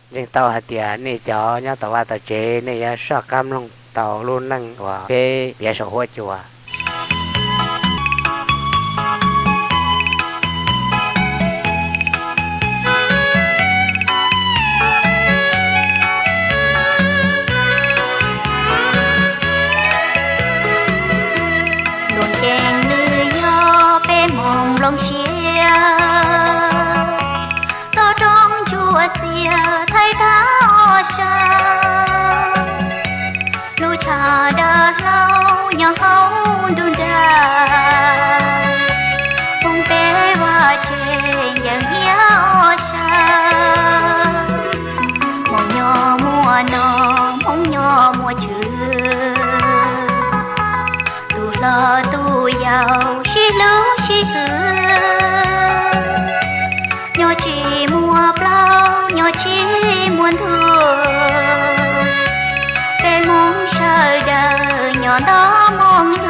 Ntseeg tau hais tias nej cov nyob tom vaj tom tsev nej yuav soj qab mloog tau lub neej uas peb piav saum huab cua. Luag ceeb nws yog peb moog nplooj siab, toj roob ntsuab xiab thaij tag ob sab, lub tshav dav hlau nyob hauv ntuj nrag, Hmoob teb vaj tsev ncaws hiab ob sab, Hmoob nyob muaj nom, Hmoob nyob muaj tswv, tus hlob tus yau sib hlub sib hwm, nyob tsis muaj plaub nyob tsis muaj ntug, peb Hmoob sawv daws nyob nto moo lug.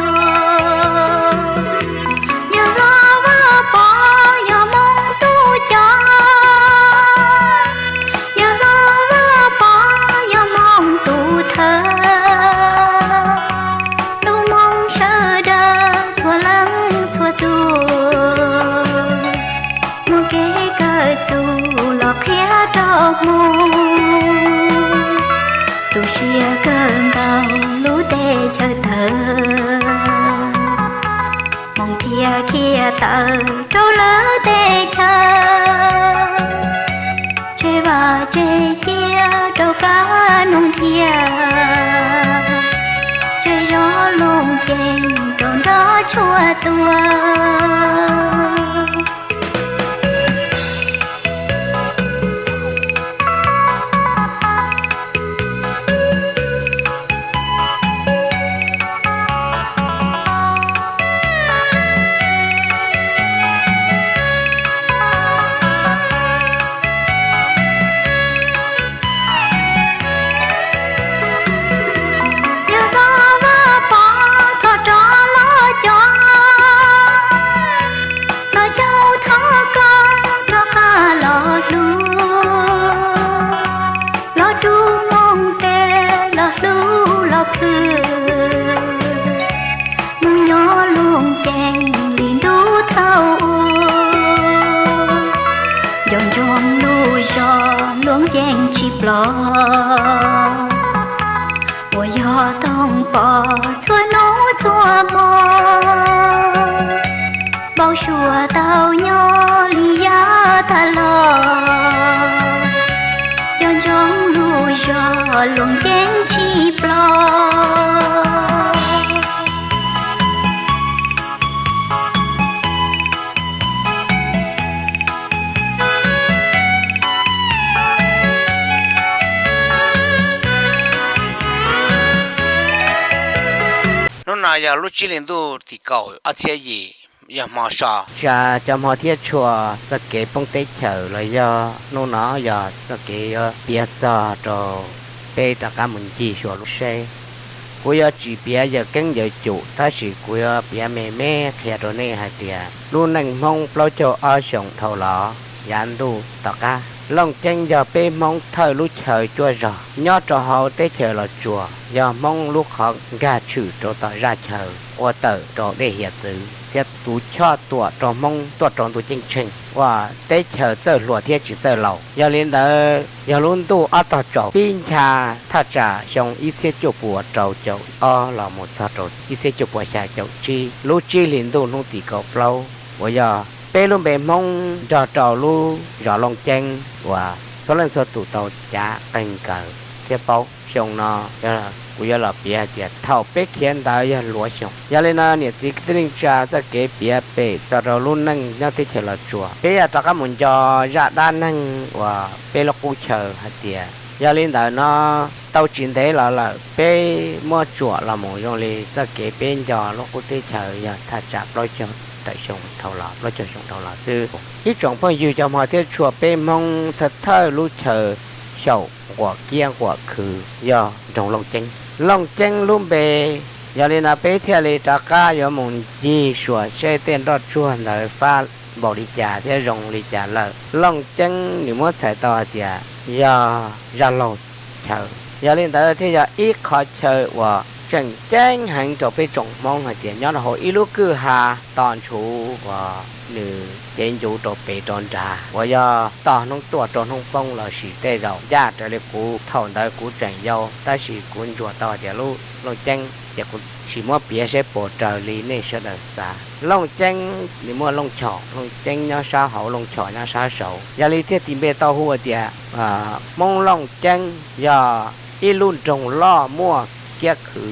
Yawg hlob Vaj Pov yog Hmoob tub coj, yawg hlob Vaj Pov yog Hmoob tub thawj, lub Hmoob sawv daws txhua leej txhua tus, muaj kev kawm txuj los qhia rau Hmoob, tu siab kawg nkaus lub teb chaws tawg, Hmoob thiaj khiav tawm rau lawv teb chaws, tseg vaj tseg cia rau kab noog dhia, tseg zov Looj Ceeb rau nrog tshuaj tua. Yawg hlob Vaj Pov txhob rov los coj, txhob caum thov koj rov qab los hlub, los rub Hmoob teb los hlub los plhws, mus nyob Looj Ceeb li ntuj thaum ub, nco ntsoov lub zos Looj Ceeb tsis ploj, uas yog toog pom txhua hnub txhua hmo, npau suav tau nyob li yav tag los, nco ntsoov lub zos Looj Ceeb tsis ploj. Hnub no yog lub tsib hlis ntuj tim kaum ob txhiab yim, yog hmo so. Tsa cov hmov thiab tshua, txoj kev poob teb chaws los yog hnub no yog txoj kev yuav piav txog rau peb rov qab mus ncig Suav lub seb. Kuv yuav tsis piav yawm keeb yawm cum, tab sis kuv yuav piav me me qhia rau nej hais tias lub neej Hmoob plaub caug ob xyoos dhau los, yav ntuj tom qab, Looj Ceeb yog peb Hmoob thawj lub chaw cuab zog nyob rau hauv teb chaws Los Tsuas, yog Hmoob lub qhov nkag tshwm rau tom zaj chaw ua tawm rau dej hiav txwv thiab tus choj tuam rau Hmoob tuaj rau ntuj ceeb tsheej uas teb chaws txawj hluas thiab tsis txawj laus. Yog li ntawd, yog lub ntuj ob tog tsaus pib ncha thaj tsam xyoo ib txhiab cuaj puas rau caum ob los mus txog rau ib txhiab cuaj puas xya caum tsib, lub tsib hlis ntuj hnub tim kaum plaub, uas yog peb lub npe Hmoob nrog rau lub zos Looj Ceeb uas txhua leej txhua tus tau cav qeeg kawm thiab paub. Xyoo no kuv yuav los piav hais tias thaum peb khiav ntawd yog luav xyoo. Yog li no niam txiv kwv tij neej tsa, txoj kev piav pem txog rau lub neej nyob teb chaws Los Tsuas, peb yog rov qab mus nco zaj dab neeg uas peb lub qub chaw hais tias, yog li ntawd no tau tsis ntev los lawm peb muab tsuam los mus zoo li txoj kev peb nco lub qub teb chaws yog thaj tsam plaub caug tawm xyoo dhau los, plaub caug xyoo dhau los xwb. Ib tsoom phooj ywg cov hmov thiab tshua, peb Hmoob thawj thawj lub chaw xyaum nquam kiab nquam khwv yog nroog Looj Ceeb. Looj Ceeb lub npe, yog li no peb thiaj li rov qab yuav mus ncig Suav seb tej nroj tsuag ntawd fab npaum li cas thiab zoo li cas lawm. Looj Ceeb nws muab txhais tau hais tias yog zaj laug chaw. Yog li ntawd thiaj yog ib qho chaw uas tseem ceeb heev rau peb tsoom Hmoob hais tias nyob rau hauv ib lub kwj ha tos ntshuv uas nws cev ncuv rau pem rau nrad uas yog tog hnub tuaj rau hnub poob lossis tej zaum ncaj raws li kuv thaum ntawd kuv tseem yau tab sis kuv ntsuas tau hais tias lub Looj Ceeb ces kuv sim muab piav seb puas raws li nej sawv daws xav. Looj Ceeb nws muaj Looj Chom, Looj Ceeb nyob sab hauv, Looj Chom nyob sab saud, yog li thiaj tis npe tau hu tias Hmoob Looj Ceeb, yog ib lub nroog loj muaj kiab khw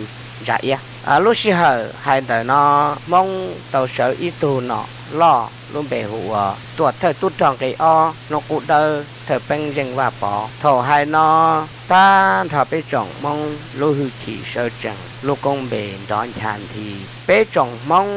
ntsa iab. Lub sij hawm hais ntawm no Hmoob tau sawv ib tug nom loj lub npe hu ua Tuam Thawj Tub Rog Nqe Ob, Hnub Qub Dawb, Thawj Peeb Zeej Vaj Pov. Thaum hais no tag nrho peb tsoom Hmoob lub hwj chim sawv tsees, lub koob npe nrov ncha nthi. Peb tsoom Hmoob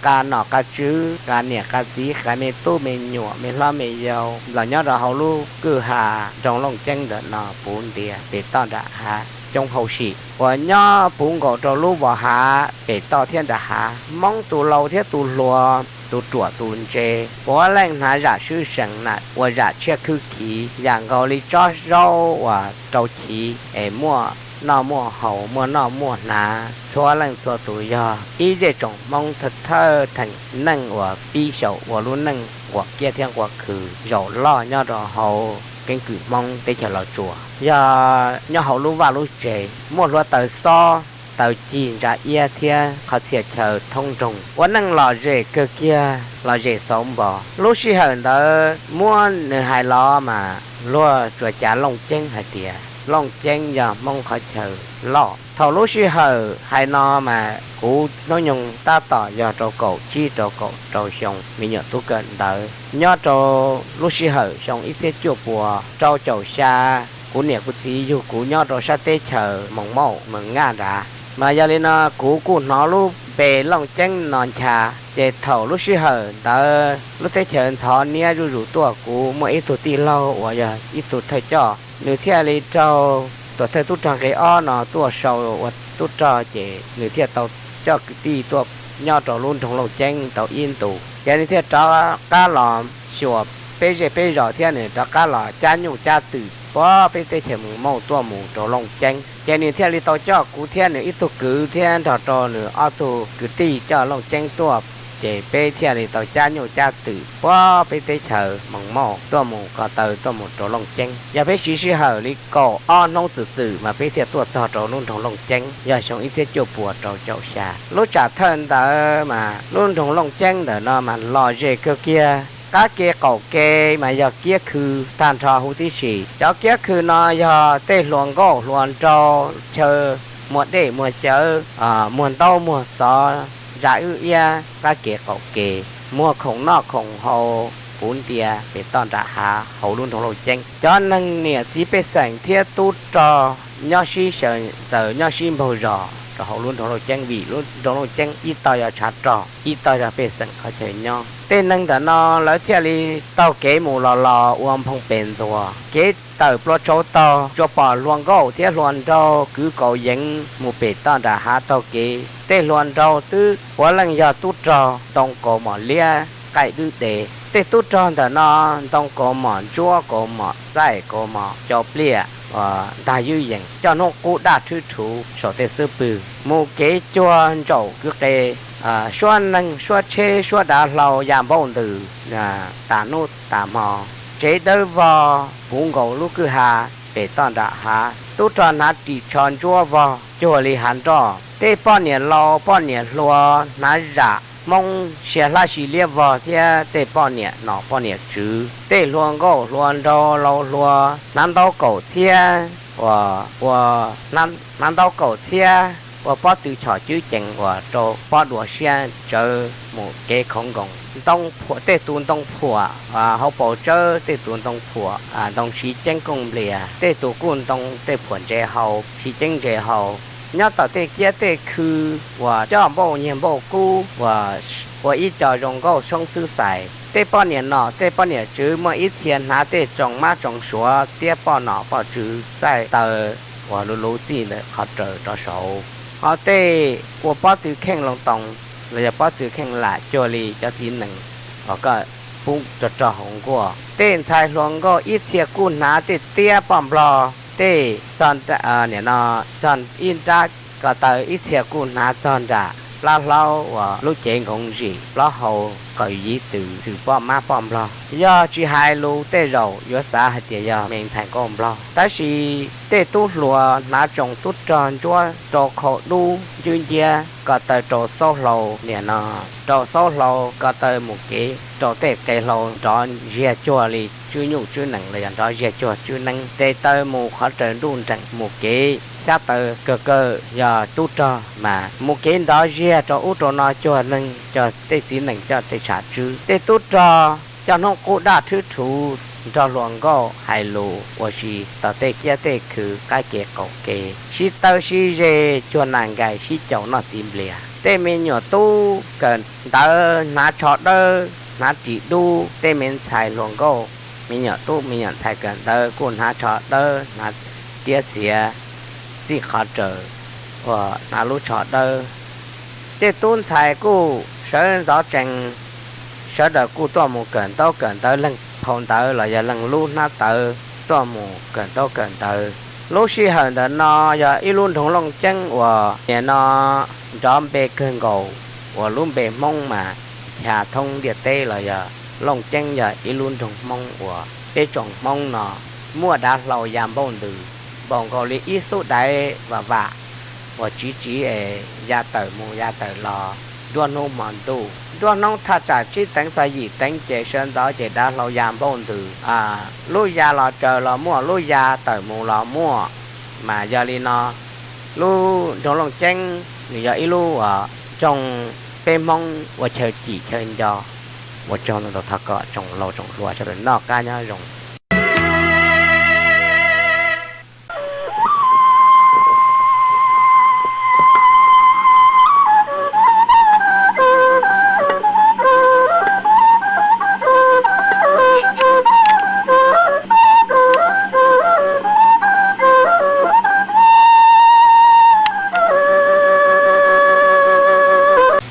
qa nom qa tswv, qa niam qa txiv, qa me tub me nyuam, me hlob me yau los nyob rau hauv lub kwj ha nroog Looj Ceeb ntawm no puv ntias pem toj nram hav coob hauv si uas nyob puv nkaus rau lub vos hav pem toj thiab nram hav. Hmoob tus laus thiab tus hluas, tus ruam tus ntse, puav leej hnav zam swb seev na ua zam tshiab khwb khiv yam nkaus li tsob zaub uas rau chiv es muaj noj muaj haus, muaj noj muaj hnav. Txhua leej txhua tus yog ib zej tsoom Hmoob thawj thawj theem neej uas pib xyaum ua lub neej nquam kiab thiab nquam khw zaum loj nyob rau hauv keeb kwm Hmoob teb chaws Los Tsuas. Yog nyob hauv lub vaj lub tsev muaj hluav taws xob, taws cig ntsa iab thiab qhov txhia chaw thoob nroog, ua neej lom zem kawg kiag, lom zem xauv npo. Lub sij hawm ntawd muab nws hais los mas luag tsuas cav Looj Ceeb hais tias Looj Ceeb yog Hmoob qhov chaw loj. Thaum lub sij hawm hais no mas kuv hnub nyoog tab tom yog rau kaum tsib rau kaum rau xyoo me nyuam tub kawm ntawv. Nyob rau lub sij hawm xyoo ib txhiab cuaj puas rau caum xya, kuv niam kuv txiv yug kuv nyob rau sab teb chaws Moos Mauj Moos Nyaj nrad. Mas yog li no kuv kuj hnov lub npe Looj Ceeb no ncha, ces thaum lub sij hawm ntawd lub teb chaws ntxhov niab zuj zus tuaj, kuv muaj ib tug tij laug uas yog ib tug thawj coj, nws thiaj li raug Tuam Thawj Tub Rog Nqe Ob no tuaj sau ua tub rog, ces nws thiaj tau coj kwv tij tuaj nyob rau lub nroog Looj Ceeb tau ib ntus, ces nws thiaj rov qab los xyuas peb zej peb zos thiab nws rov qab los cab nyuj cab twm puag peb teb chaws Moos Mauj tuaj mus rau Looj Ceeb. Ces nws thiaj li tau coj kuv thiab nws ib tug kwv thiab nrog rau nws ob tug kwv tij coj Looj Ceeb tuaj, ces peb thiaj li tau cab nyuj cab twm puag peb teb chaws Moos Mauj tuaj mus ko taw tuaj mus rau Looj Ceeb. Yog peb siv sij hawm li kaum ob hnub txwm txwm mas peb thiaj tuaj txog rau lub nroog Looj Ceeb, yog xyoo ib txhiab cuaj puas rau caum xya. Lub tsam thawj ntawd mas lub nroog Looj Ceeb ntawm no mas lom zem kawg kiag, qab ke qaum ke mas yog kiab khw tag nrho huv tib si. Cov kiab khw no yog tej hluas nkauj hluas nraug chaw muag dej muag cawv, muag ntaub muag xov, zam wb iab qab ke qaum ke, muag khoom noj khoom haus puv ntias pem toj nram hav hauv lub nroog Looj Ceeb. Cov neeg niam txiv pej xeem thiab tub rog nyob sib xyaw ntxaws nyob sib npaug zos rau hauv lub nroog Looj Ceeb, vim lub nroog Looj Ceeb ib tog yog tshav rog, ib tog yog pej xeem qhov chaw nyob. Tej neeg ntawm no lawv thiaj li taug kev mus los los ua nphoo pes ntxuas, kev tawm plua tshauv taug, tsuas pom hluas nkauj thiab hluas nraug kwv kaus yeev mus pem toj nram hav taug kev. Tej hluas nraug twb puav leej yog tub rog, ntoo kaus mom liab, qaij dwb de. Tej tub rog ntawm no ntoo kaus mom ntsuab kaus mom xaij kaus mom cau pliaj, ntag ywb yees, coj hnub qub daj rhwb rhuv saum tej xub pwg mus kev cuag ntsaum kwv qe, suab neeg suab tsheb suab dav hlau ya npaum ntws tas hnub tas hmo. Tsev dawb vog puv nkaus lub kwj ha pem toj nram hav, tub rog hnav ris tsho ntsuab vog cuag li hav nroj. Tej poj niam laus poj niam hluas hnav zam Hmoob sia hlab si liab vog thiab tej poj niam nom poj niam tswv. Tej hluas nkauj hluas nraug laus hluas hnav ntaub kaum txhiab, ua, ua, hnav ntaub kaum txhiab ua pob tw chom cwb cees uas rau pob dua siab tsawv mus kev khoov nkoos. Ntoo phuam, tej tus ntoo phuam hauv paus tsawb, tej tus ntoo phuam ntoo siv ceeb kooj nplias, tej tus kuj ntoo tej phuam ntse hau siv ceeb ntse hau. Nyob tom tej kiab tej khw uas coj npauj nyiag npauj kub uas ua ib co zoo nkauj soob xwb xais. Tej poj niam nom tej poj niam tswv muaj ib txhia hnav tej tsoos mab tsoos suav thiab poj nom poj tswv txaij taw uas luv luv txij ntawm qhov raws rov saud. Ho tej ua pob tw kheej loo toos los yog pob tw kheej lam cuag li cov txiv nees uas koj pub rog rog hauv nkuaj. Tej ntxhais hluas nkauj ib txhia kuj hnav tej tiab poj nplog, tej txog, nim no, txog ib nrab ko taw, ib txhia kuj hnav txog nram plab hlaub uas lub cev nkoos zim, plaub hau, qaws yiv tws, txwm poj mab poj nplog. Yog tsis hais lus tej zaum yuav xav hais tias yog me ntxhais nkauj nplog, tab sis tej tub hluas hnav tsoos tub rog ntsuab rau khau dub ncwb nciab, ko taw rau xaub hlau, nim no, rau xaub hlau, ko taw mus kev rau tej qe hlau nrov ziag cuag li tswb nyuj tswb nees los yog nrov ziag cuag tswb neeb, tes taw mus qhov raws nruj nreem, mus kev xyab taw kawg kawg. Yog tub rog mas mus kev nrov ziag rau ub rau no cuag neeg, coj tej txiv nees coj tej tshav tswb. Tej tub rog coj hnub qub daj rhwb rhuv nrog hluas nkauj hais lus ua si tom tej kiab tej khw, qab kev qaum kev, sib tawb sib ze cuag nas nkais, sib caum noj txiv nplias. Tej me nyuam tub kawm ntawv hnav tsho dawb hnav ris dub, tej me ntxhais hluas nkauj, me nyuam tub me nyuam ntxhais kawm ntawv kuj hnav tsho dawb hnav tiab txiav txij qhov raws uas hnav lub tsho dawb. Tej tub ntxhais kuj sawv ntxov tsees, sawv daws kuj tuaj mus kawm ntaub kawm ntawv, leeg phau ntawv los yog leeg lub hnab tawv tuaj mus kawm ntaub kawm ntawv. Lub sij hawm ntawm no yog ib lub nroog Looj Ceeb uas nim no nrov npe kawg nkaus, uas lub npe Hmoob mas ncha thoob ntiaj teb los yog Looj Ceeb yog ib lub nroog Hmoob uas peb tsoom Hmoob no muaj dav hlau ya npauj ntws npaum nkaus li ib xub daiv vam vam uas tsiv tsiv es ya tawm mus ya tawm los nruab hnub hmo ntuj. Nruab hnub thaj tsam tsib teev txog yim teev ces sawv ntxov ces dav hlau ya npauj ntws, lub ya los tsaws los muaj, lub ya tawm mus los muaj. Mas yog li no, lub nroog Looj Ceeb nws yog ib lub uas nroog peb Hmoob ua chaw cim chaw nco. Ua tsaug ntau, thov kom tsoom laus tsoom hluas sawv daws noj qab nyob zoo.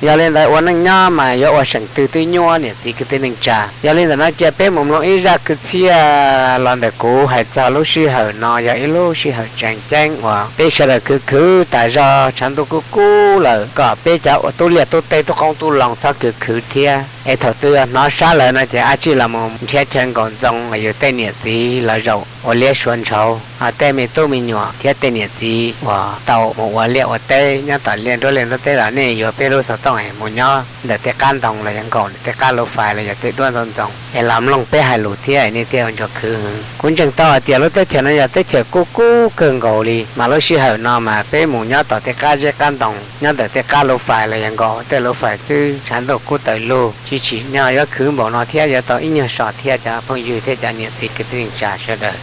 Yog li ntawd ua neej nyob mas yuav ua seem twg twb nyuaj niam txiv kwv tij neej tsa. Yog li ntawd no cia peb mus mloog ib zaj kwv txhiaj los ntawm kuv hais txog lub sij hawm no, yog ib lub sij hawm tseem ceeb uas peb sawv daws khwv khwv tas zog, tshav ntuj kub kub lawm, kom peb cov ua tub liaj tub teb tub qoob tub loo txhob khwv khwv thiab. Es thaum twg hnov sab lawm no ces ab tsi los mus nrhiav chaw nkaum ntxoo yus tej niam txiv los zaum ua liab suav ntshaus. Ho tej me tub me nyuam thiab tej niam txiv uas tau mus ua liaj ua teb nyob tom liaj nruab liaj nruab teb los nej yuav peb lub xov tooj mus nyob ntawm tej qab ntoo los yog nkaum tej qab lub fais los yog tej duab ntxoov ntxoo es los mloog peb hais lus thiab nej thiaj ua ntsuag khwv. Kuv ntseeg tau hais tias lub teb chaws no yog teb chaws kub kub kawg nkaus li, mas lub sij hawm no mas peb mus nyob tom tej qab zeb qab ntoo nyob ntawm tej qab lub fais los yog nkaum tej lub fais twb tshav ntuj kub tawm lug, tsis tsim nyog yuav khwv npaum no thiab yuav tau ib nyuag so thiab cov phooj ywg thiab cov niam txiv kwv tij neej tsa sawv daws.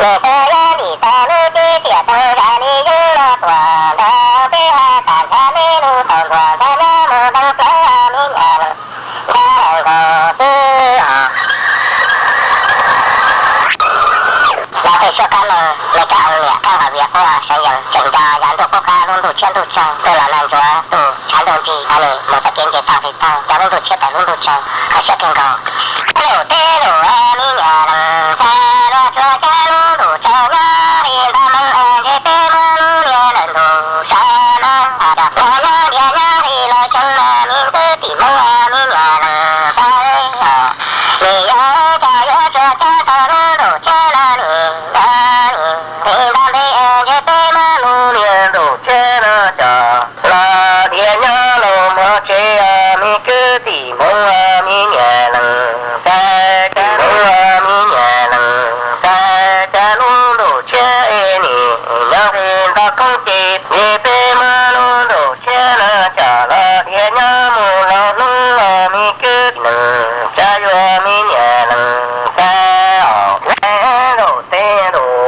Nws txawm yog dim tau lub tib tiam tau zam li yeeb los tuam nrog peb has tas ntshav me lug tau ntuas ntshav nyob mus nrog plaub me nyuam leej ntshav lawm nkaus xwb os. Los tej suab kab moos, Meskas oo niam Khab Vam Vias Quaj Xeev Yees tseem nco yav ntuj qub qab lub ntuj tshiab ntuj tsaug tuaj los nag ntsuav tus tshav ntuj nrig, nws mus txoj kev nce toj qis taug cov lub ntuj tshiab tawm lub ntuj tsaug kho siab kawg nkaus. Lub teb lub me nyuam leej ntxhais los tsuas cov lub ntuj tsaug nyob li ntawd Hmoob ntshe peb muab lub niag lawm ntuj sov no los nyob ntiav nyob li los xyoo no me kwv tij Hmoob me nyuam leej ntxhais. Nws yog cov yuav tsuas cov tau lub ntuj tshiab no nws nyob li ntawd ntshe peb muab lub niag ntuj tshiab no coj los ntiav nyob los mog tsev me kwv tij Hmoob me nyuam leej ntxhais, Hmoob me nyuam leej ntxhais, cov lub ntuj tshiab es nim nyob li ntawd koob ces ntshe peb muab lub ntuj tshiab no coj los ntiav nyob mus los hnub me kwv tij neej tsa yuav me nyuam leej ntxhais os. Ntuj teb ntuj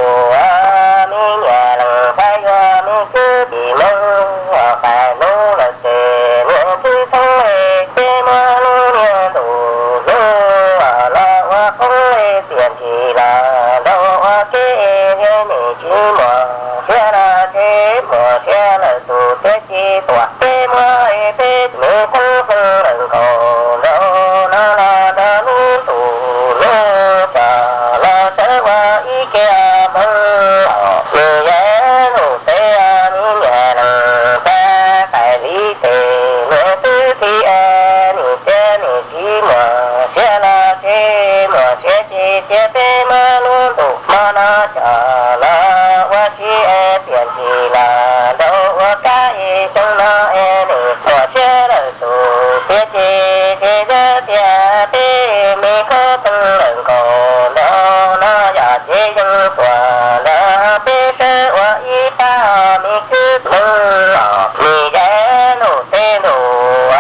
me nyuam leej ntxhais yuav me kwv tij Hmoob, qaij hnub lawm ces niam txiv thoob es peb muab lub niag ntuj hnub los ua qoob es tiam ntsis los nrog ua ke es thiaj nws tsis muaj siab los tsis muaj siab lawm tus thiab tsis tuam peb muab es peb me thoob thoob lawm nkaus nraud no los nrog lub ntuj hnub coj los sawv ua ib ke Hmoob os. Nws yog ntuj teb me nyuam leej ntxhais, qaij li tes niam txiv thoob es nws thiaj nws tsis muaj siab los tsis muaj siab ces thiaj peb muab lub ntuj hmo no coj los ua si es tiam ntsis los nrog ua ke es xyoo no es nws muaj siab lawm tus thiab ces ces yog tias peb me thoob thoob lawm nkaus nraud no yog ces yeej tuaj nrog peb sawv ua ib pab me kwv Hmoob os. Nws yog ntuj teb ntuj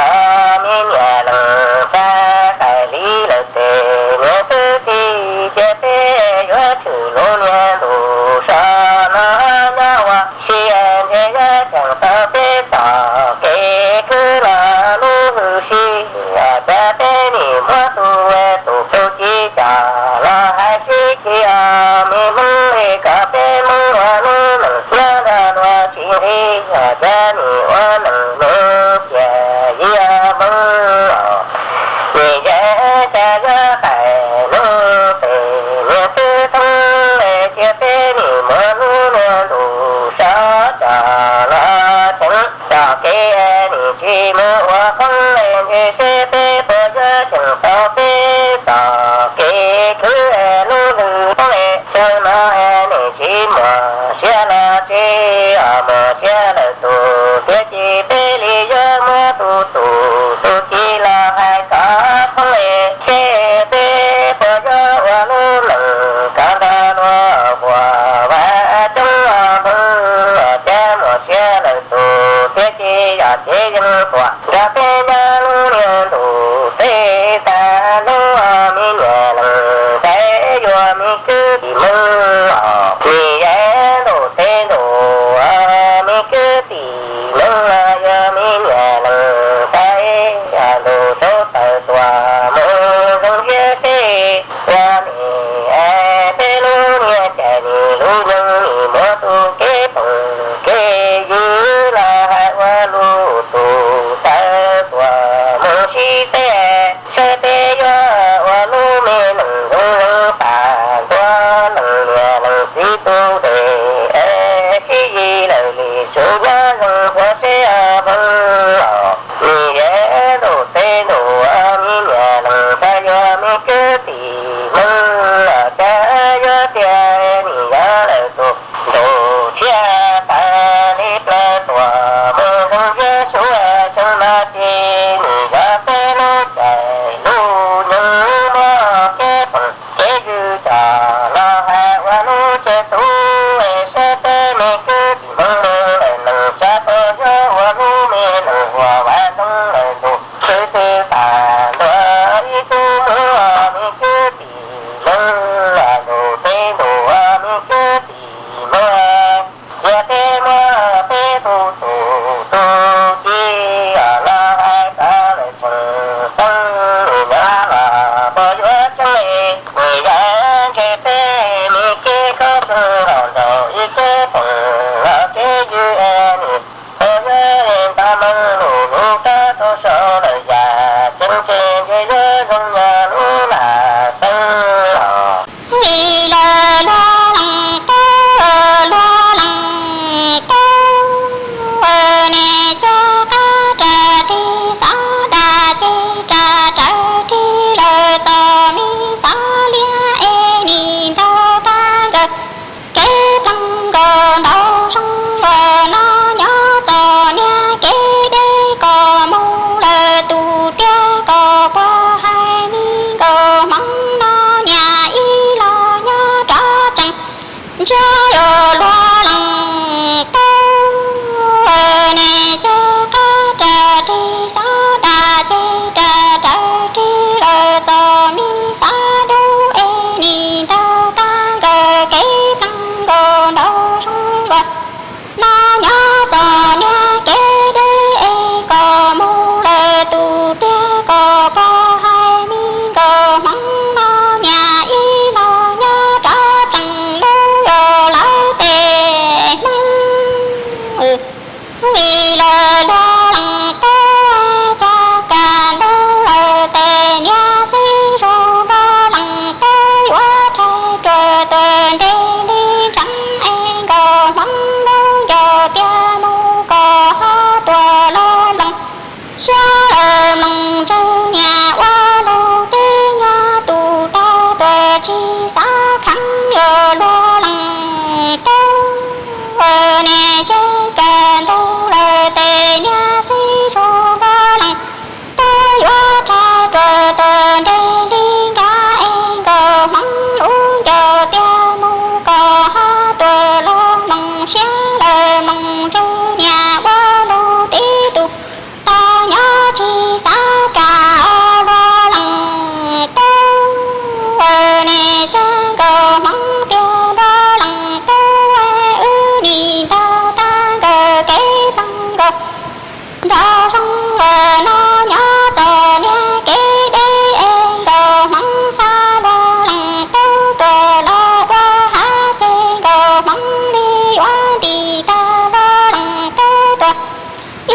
me nyuam leej ntxhais, qaij li lawm tes niam txiv thoob ces peb yuav tshwm lub niag ntuj sov no nyob ua si ntshe yuav cheem tau peb txoj kev khwv los lub hwj si. Cas peb nim muab tus tus tus ci coj los hais sib khi os me Hmoob es kom peb Hmoob ua lub neej nyob nrog luag tsis nqi. Cas nim ua neej nws ciaj yig Hmoob os. Nws yog cas yuav qaij hnub peb niam txiv thoob es cia peb nim muab lub niag ntuj sov coj los cheem txoj kev nws tsis mus ua qoob es ntshe seb peb puas yuav cheem tau peb txoj kev khwv lub hwj es xyoo no nws tsis muaj siab los tsis muaj siab lawm tus thiab ces peb li yuav muab tus tus tus ci los hais kom poob es seb peb puas yuav ua lub neej kom nrog luag huam vam coob Hmoob. Cas muaj siab lawm tus thiab ces yog ces yeej tuaj nrog peb nyob lub niag ntuj teb tag hnub me nyuam leej ntxhais yuav me kwv tij Hmoob os. Nws yog ntuj teb ntuj me kwv tij Hmoob, yuav me nyuam leej ntxhais ntuj tsaus taws tuaj mus zoo siab seb yog nws peb lub niag cai nws lub nyoog nws muab tus kev phooj kev ywg los hais ua lub tus taws tuaj mus sib teb. Seb peb yuav ua lub me neej zoo zoo pab ntuas leej niam leej txiv tus dej sib yig lawm li tsuas nyob zoo Vim lawv luag leej tub, cas kam ntug lawm tes niam txiv zug luag leej tub, yuav rhais ruam tuam nres li ntseev es nkaus hmoov lub ncauj tias mus kom ho tuam los mloog siab lawm mloog ntswg niam ua lug tib nyuag tus tau tuam tsis xav kheev yuav luag leej tub. Niam ces cas ntug lawm tes niam txiv zug luag leej tub, yuav rhais ruam tuam nres li nrab es nkaus hmoov lub ncauj tias mus kom ho tuam los mloog siab lawm mloog ntswg niam ua lug tib tug tau nyob tsis xav kam luag leej tub. Niam ces nkaus hmoov tias luag leej tub, wb nim ntaug tag nkawm kev txeeg nkaus nraug zoo lawm no nyob tom niag kev deb es nkaus hmoov xa luag leej tub tuam los ua hav ces nkaus hmoov li yuav ntim tag luag leej tub tuam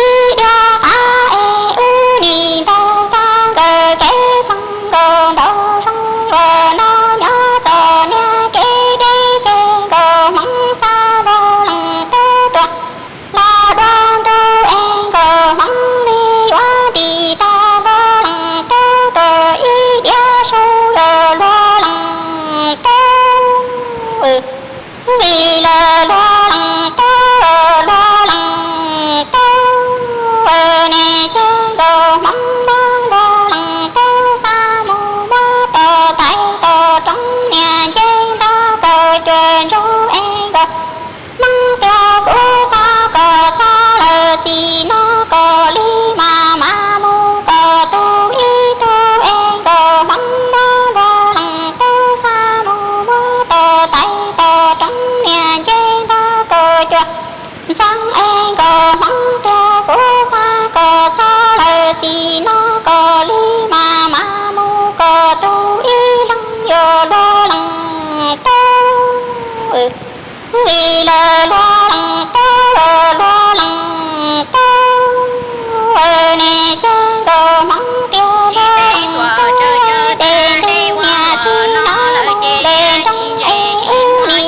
ib diav hav es wb nim ntaug tag nkawm kev txeeg nkaus nraug zoo lawm no nyob tom niag kev deb ces nkaus hmoov xa luag leej tub tuam los dua ntug es nkaus hmoov li yuav ntim tag luag leej tub tuam ib diav su lawm luag leej tub. Vim lawv luag leej tub, luag leej tub, niam ces nkaus hmoov no luag leej tub xa mus muab tom tais tom roob niam nce nto kaum cuam ntsug es nkaus hmoov tias kuv xa kom txog lawm txim no kom li mas mas mus kom tu ib tug es nkaus hmoov no luag leej tub xa mus muab tom tais tom roob niam nce nto kaum cuam ntxeev es nkaus hmoov tias kuv xa kom txog lawm txim no kom li mas mas mus kom tu ib leeg yuav luag leej tub. Vim lawv luag leej tub, luag leej tub, niam ces nkaus hmoov tias luag leej tub, ces ntug niam txiv no mus de ntsoov es wb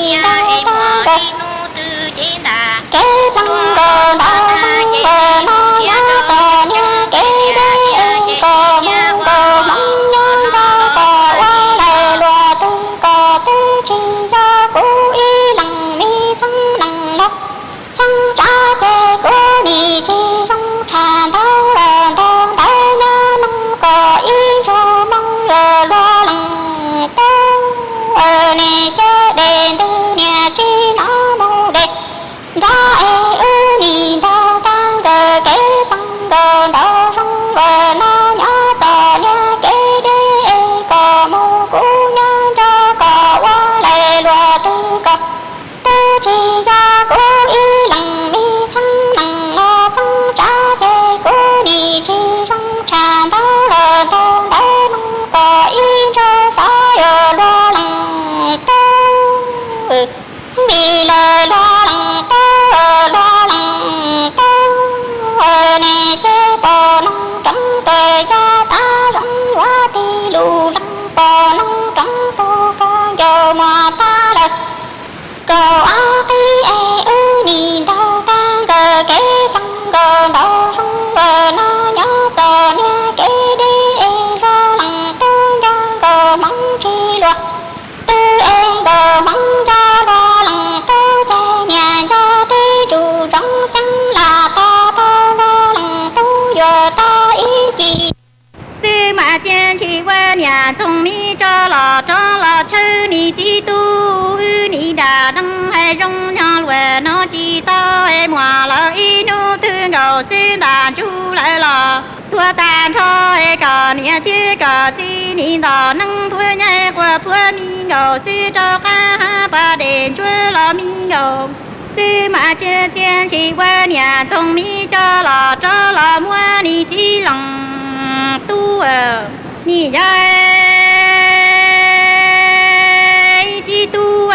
nim ntaug tag nkawm kev txeeg nkaus nraug zoo lawm no nyob tom niag kev deb es kom mus nkaus hmoov nyob nrog kom ua laim luag twg kom twb tsis yog kuv ib leeg me txheeb nees laus txheeb tsav ces kuv nim tsis zoo tshaj ntau lawm ntau ntawd nyob no kom ib zaug moo yuav luag leej tub. Niam ces de ntug niam txiv no mus de nrab es wb nim ntaug tag nkawm kev txeeg nkaus nraug zoo lawm no nyob tom niag kev deb es kom mus kuv nyob nrog kom ua laim luag twg kom twb tsis yog kuv ib leeg me txheeb nees laus txheeb tsav ces kuv nim tsis zoo tshaj ntau lawm ntau ntawd no kom ib zaug xov yuav luag leej tub. Vim lawv luag leej tub, luag leej tub, niam ces pom noog roob tuam yog tag zoo yuav tig lus leej pom noog roob tug kawg ncaus muag tag lawm kaum ob qib es wb nim ntaug tag nkawm kev txeeg nkaus nraug zoo lawm no nyob tom niag kev deb es luag leej tub nco nkaus hmoov tsis luag twg es nkaus hmoov nco luag leej tub ces niam nco tib tug ntsoov xeeb lam tau tau luag leej tub yuav tau ib cim. Xwb mas cia ntshis ua niam ntxoog mi tso los rov los tshawb nim txiv tub, wb nim dam deev hais zoo nyob luag no tsis tau es muaj los ib hnub twg nkaus xwb ntam ntsug lawm los tuag tag nrho es kom niam thiab kom txiv nim ntom neeb nphuab nyaij quas pluav mi nkaus xwb rau qab hab pas dej ntsuab los mi nkaus. Xwb mas cia ntshis ua niam ntxoog mi tso los rov los muab nim txiv leej tub, nim yog txiv tub wb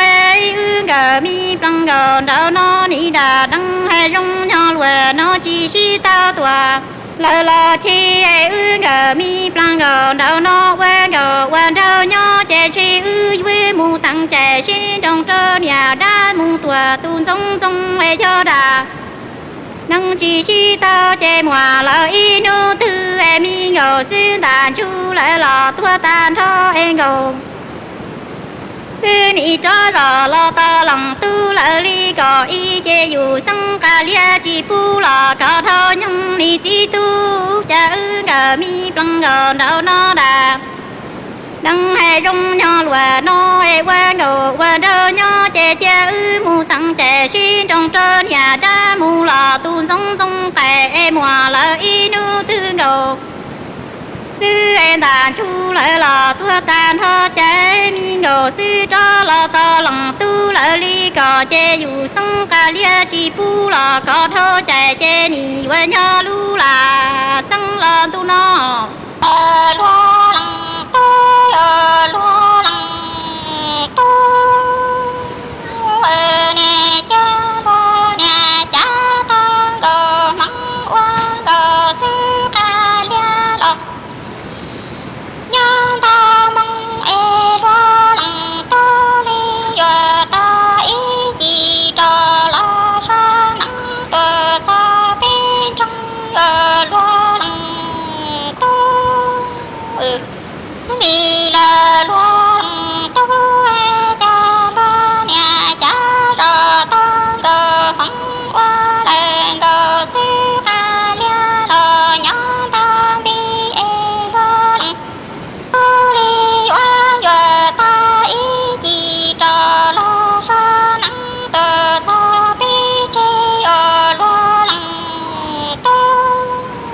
nkawd mi plees nkaus nraud no nim dam deev hais zoo nyob luag no tsis sib tau tuaj. Lawv los tsis es wb nkawd me plees nkaus nraum no ua nkaus ua nraug nyob ces tsis wb yuav mus teem cai sib nroo rau niam dab mus tuaj tus ntxoov ntxoo es yog dab neeg tsis sib tau ces muaj lawv ib hnub twg es me nkaus xwb ntag ntsug lawv los tuag tag nrho es nkaus. Wb nim rov zos los tau leej tub lawv li kom ib ces yus xeeb qas liab tsis pub los kom dhau nyoog nim txiv tub cas wb nkawd me plees nkaus nraum no dab neeg hais zoo nyob luag no es ua nkaus ua nraug nyob ces cia wb mus teem cai sib nroo rau niam dab mus los tus ntxoov ntxoo qais es muaj lawv ib hnub twg nkaus xwb es ntag ntsug lawv los tuag tag nrho ces me nkaus xwb rov los tau leej tub lawv li kom ces yus xeeb qas liab tsis pub los kom dhau cai ces nim yuav nyob lub lam xeeb los ntu no. Luag leej tub, luag leej tub, niag cas luag niag cas tau nkaus hmoov ua nkaus xwb qas liab los nyob ntau hmoov es luag leej tub li yuav tau ib cim rov los sab neeb tuaj txog peb nroog luag leej tub. Vim lawv luag leej tub cas luag niag cas zos tau nkaus hmoov ua daws nkaus xwb qas liab los nyob ntau nti es luag leej tub li yuav yuav tau ib cim rov los sab neeb tuaj txog peb tsev os luag leej tub.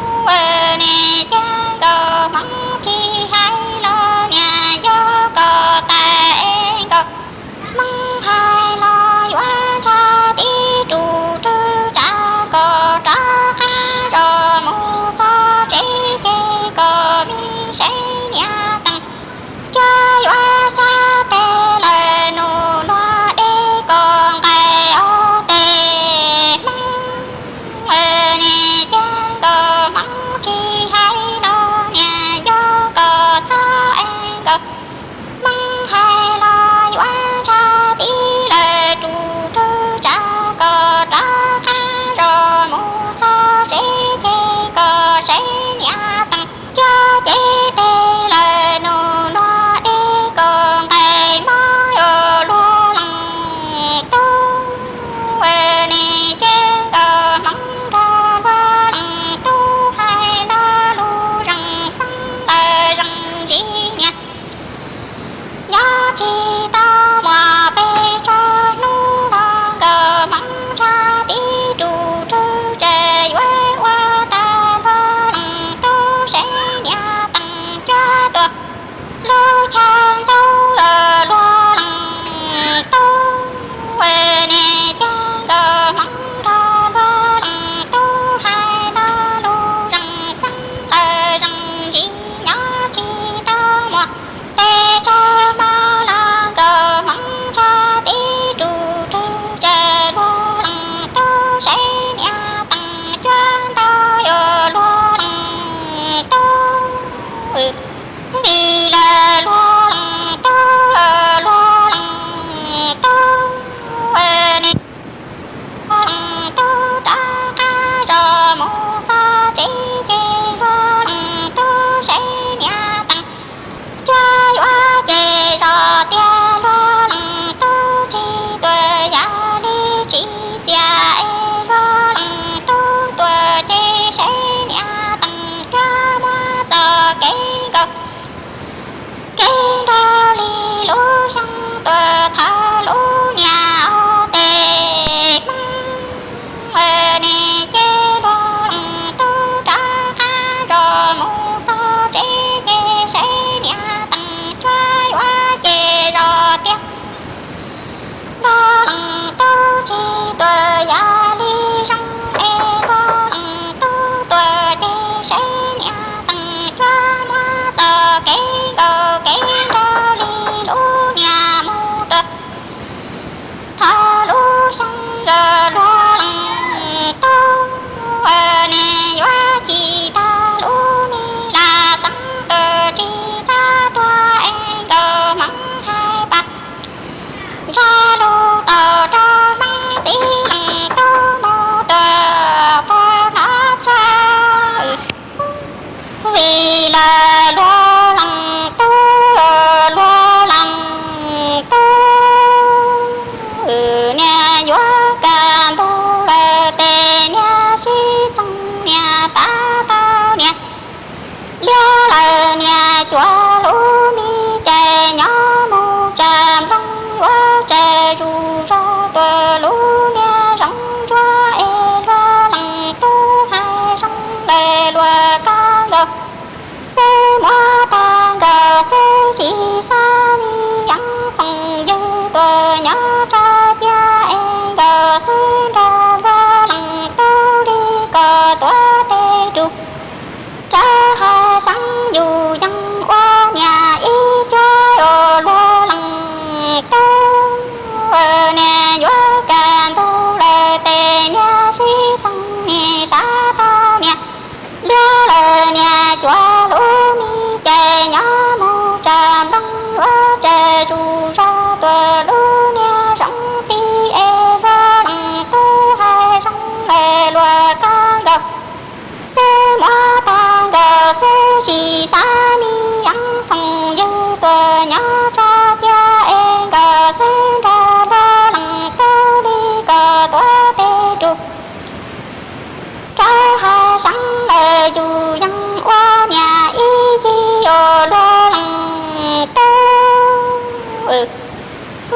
Yus yeej ua niam ib yig luag leej tub,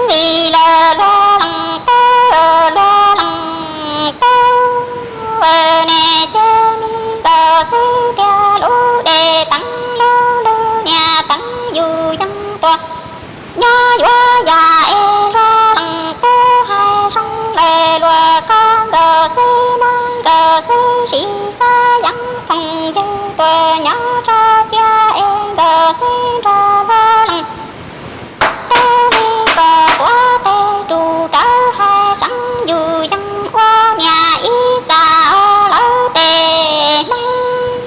vim lawv luag leej tub, luag leej tub, niam ces me nkawd xwb tiag lub dej teev lub lug niam teev yus yeej tuag. Nyob yuav yam es luag leej tub hais zoo lawm luag koj nkawd xwb muab nkawd xwb sis xav yeeb phoom ywg tuag nyob tso cia es nkawd xwb nrog luag leej tub li kom tuav tes rus rawv hais seev yus yeej ua niam ib txag lawv tes hmoob.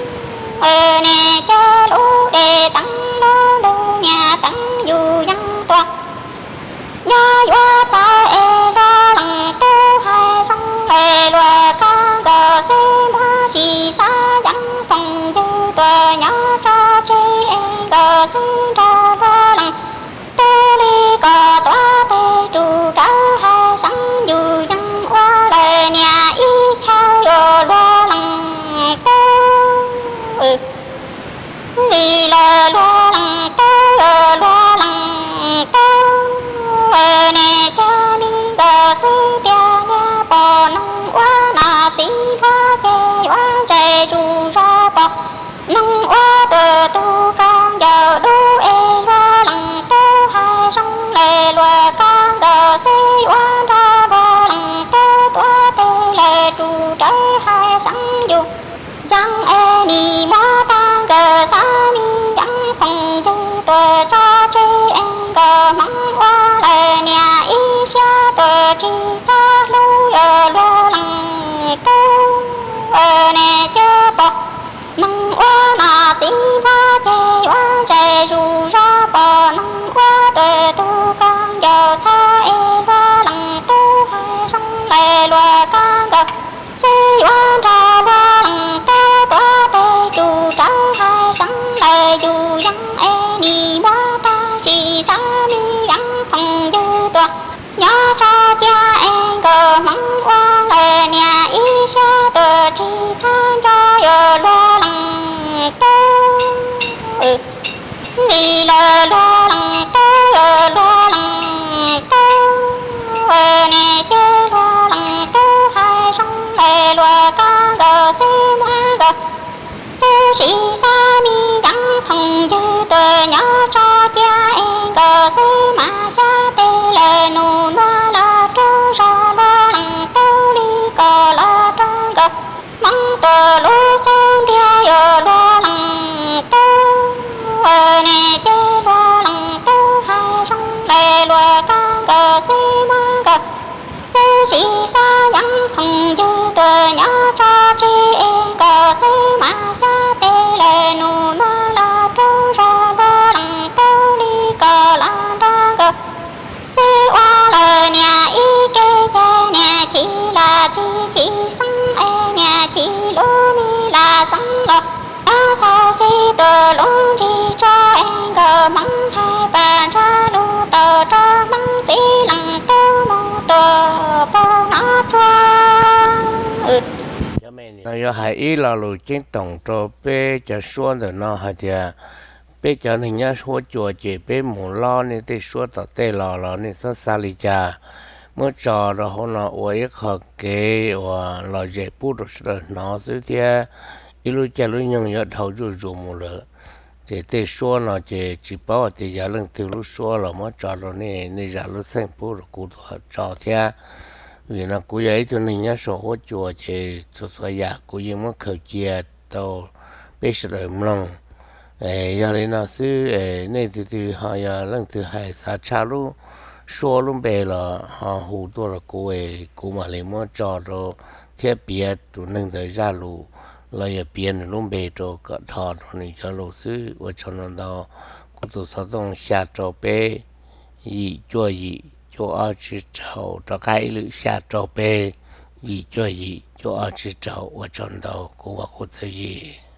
Niam ces lub dej teev lub lug niam teev yus yeej tuag. Nyob yuav txawv es luag leej tub hais zoo lawm luag koj nkawd xwb muab tsis xav yeeb phoom ywg tuag nyob tso tseg es nkawd xwb nrog luag leej tub li kom tuav tes rus rawv hais seev yus yeej ua lawm niam ib chaw luag leej tub. Vim lawv luag leej tub, luag leej tub, niam ces me nkawd xwb tiag niag pom neeg ua nom txiv nplog ces yuav ntsais zus zog pom neeg ua tus tug koj ncaws dub es luag leej tub hais zoo lawm luag koj nkawd xwb yuav nrog luag leej tub tuav tes lawm rus rawv hais seev yus yeej es nim muab tag nkawd xav me yeeb phoom ywg tuag tso tseg es nkawd hmoob ua lawm niam ib siab tuag tsis txhob hlub luag leej tub. Niam ces pom neeg ua nom txiv nplog ces yuav ntsais zus zog pom neeg ua tus tug koj ncaws txha es luag leej tub hais zoo lawm luag koj nkawd xwb yuav nrog luag leej tub tuav tes rus rawv hais seev lawm yus yeej es nim muab tag sis xav me yeeb phoom ywg tuag nyob tso cia es nkawd hmoob ua lawm niam ib siab tuag tsis txhob nco luag leej tub. Vim lawv luag leej tub, luag leej tub, niam ces luag leej tub hais zoo lawm luag koj nkawd xwb muab nkawd xwb sis xav me yeeb phoom ywg tuag nyob tso cia es nkawd xwb mas xyab tes lawm nus nuav los rub zog luag leej tub li kom los rau nkawd hmoob tuag lub xub ntiag yuav luag leej tub. Niam ces luag leej tub hais zoo lawm luag koj nkawd xwb muab nkawd xwb sis xav yeeb phoom ywg tuag nyob tso tseg es nkawd xwb mas xyab tes lawm nus nuav los rub zog luag leej tub li kom los nrog nkawd xwb ua lawm niam ib ke ces niam chim los tsis chim xeeb es niam chim lub me los xeeb los txaus xis tuag lub nrig tso es nkawd hmoob hais pas ntshai lug tau rau hmoob txiv leej tub mus tuag puag nov txhua. No yuav hais ib lo lus ceeb toom rau peb cov suab ntawm no hais tias peb cov neeg nyob huab cua ces peb mus lob nej tej suab tom tej los los nej txhob xav li cas, muab tso rau hauv no ua ib qho kev uas lom zem pub rau sawv daws hnov xwb thiab ib lub caij lub nyoog yuav dhau zuj zus mus lawm. Ces tej suab no ces tsis paub hais tias yog leej twg lub suab los muab tso rau nej, nej zam lub txheej pub rau kuv tus hawm tso thiab. Vim no kuv yog ib tug neeg nyob saum huab cua ces txhua txhua yam kuv yeej muab khaws cia rau peb sawv daws mloog. Yog li no xwb, nej twg twg ho yog leej twg hais xav tshaj lub suab lub npe los ho hu tuaj rau kuv, kuv mam li muab tso rau thiab piav tus neeg ntawd zaj lus los yog piav nws lub npe rau kom dhos rau nws cov lus xwb. Ua tsaug ntau ntau. Kuv tus xov tooj xya rau peb yim cuaj yim cuaj ob tsib rau, rov qab ib lwm xya rau peb yim cuaj yim cuaj ob tsib rau. Ua tsaug ntau, kuv Vam Kuv Txawj Yim.